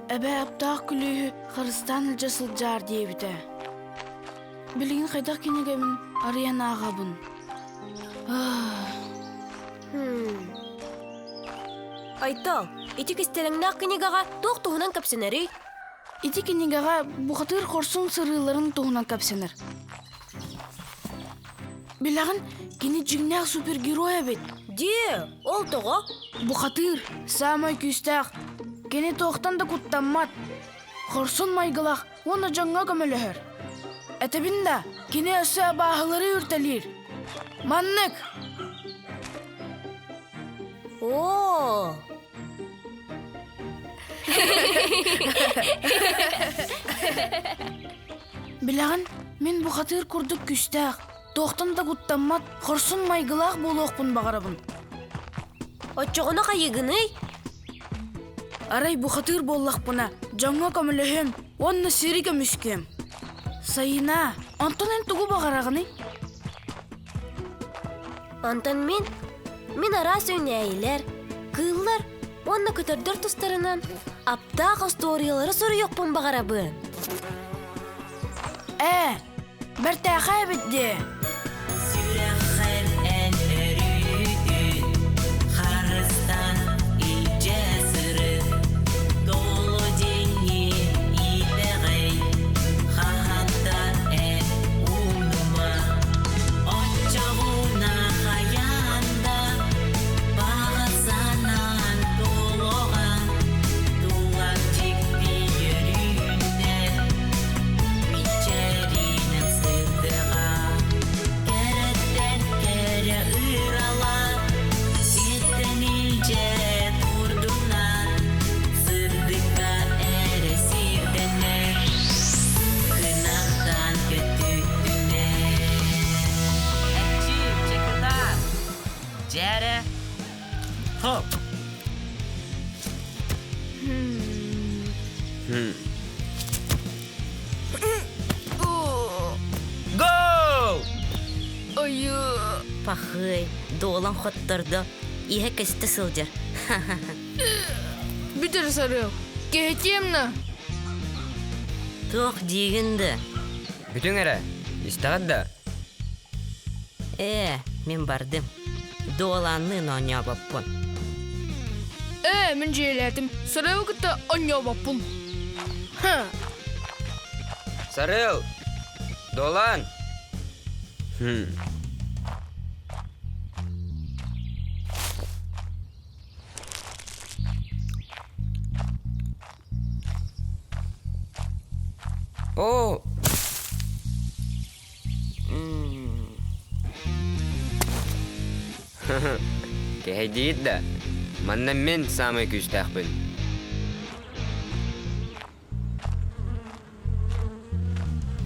Эбээ аптаах күлүүһү харыстаан илдьэ сылдьаар диэбитэ. Билигин хайдах кинигэбин арыйан ааҕабын. Айтал, ити кистэлэҥнээх кинигэҕэ туох туһунан кэпсэнэрий? Ити кинигэҕэ бухатыыр хорсун сырыыларын туһунан кэпсэнэр. Билэҕин, кини дьиҥнээх супергерой эбит. Диэ, ол тоҕо? Бухатыыр, саамай күүстээх. Кини туохтан да куттаммат. Хорсун майгылаах уонна дьоҥҥо көмөлөһөр. Этэбин да, кини өссө абааһылары үртэлиир. Маннык! Оо! Билэҕин, мин бухатыыр курдук күүстээх, туохтан да куттаммат, хорсун майгылаах буолуохпун баҕарабын. Оччоҕуна хайыгыный? Арай бухатыыр буоллахпына, дьоҥҥо көмөлөһүөм уонна сири көмүскүөм. Сайына, онтон эн тугу баҕараҕыный? Онтон мин, мин араас үүнээйилэр, кыыллар уонна көтөрдөр тустарынан аптаах остуоруйалары суруйуохпун баҕарабын. Ээ, бэртээхэй эбит дии. Сүрэххэр эн өрүүтүн харыстан илдьэ сырыт Толу диэҥҥин иитэҕэй хаһан да эн умнума Оччоҕуна хайаан да баҕа санаан туолуоҕа Тулар дьикти үөрүүнэн мичээринэн сырдыга Кэрэттэн кэрэ ыралар сиртэн илдьэ турдунар Сырдыкка эрэ сирдэнэр кынаттан көтүттүнэр Экчи, чекытаат! Дьээрэ! Хоп! Гол! Пахый, дуолан хоттордо, иһэ көстө сылдьар. Бүтэр сарыал. Кэһэтиэм на. Туох диигин да? Бүтүҥ эрэ, истэҕит да? Ээ, мин бардым. Дуолаанныын оонньообоппун. Ээ, мин дьиэлээтим. Сарыалы кытта оонньообоппун. Ха! Сарыал! Дуолаан! Хм. Оо! Кэһэйдиир да, манна мин саамай күүстээхпин.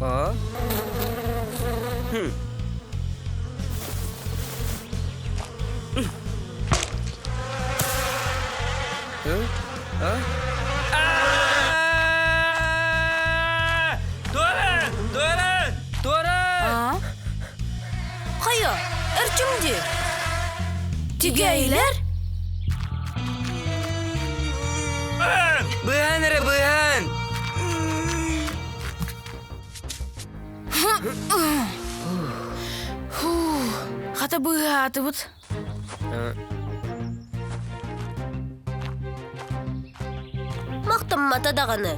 А? Хм. А? А? Туоран! Туоран! Туоран! А? Хайа, Эрчим дии. Тигээйилэр? Быһан эрэ, быһан! Хата быыһаатыбыт. Махтаммата даҕаны.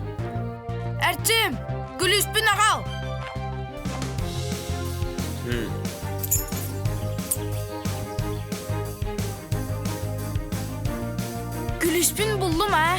Эрчим, күлүүспүн аҕал! Күлүүспүн буллум аа?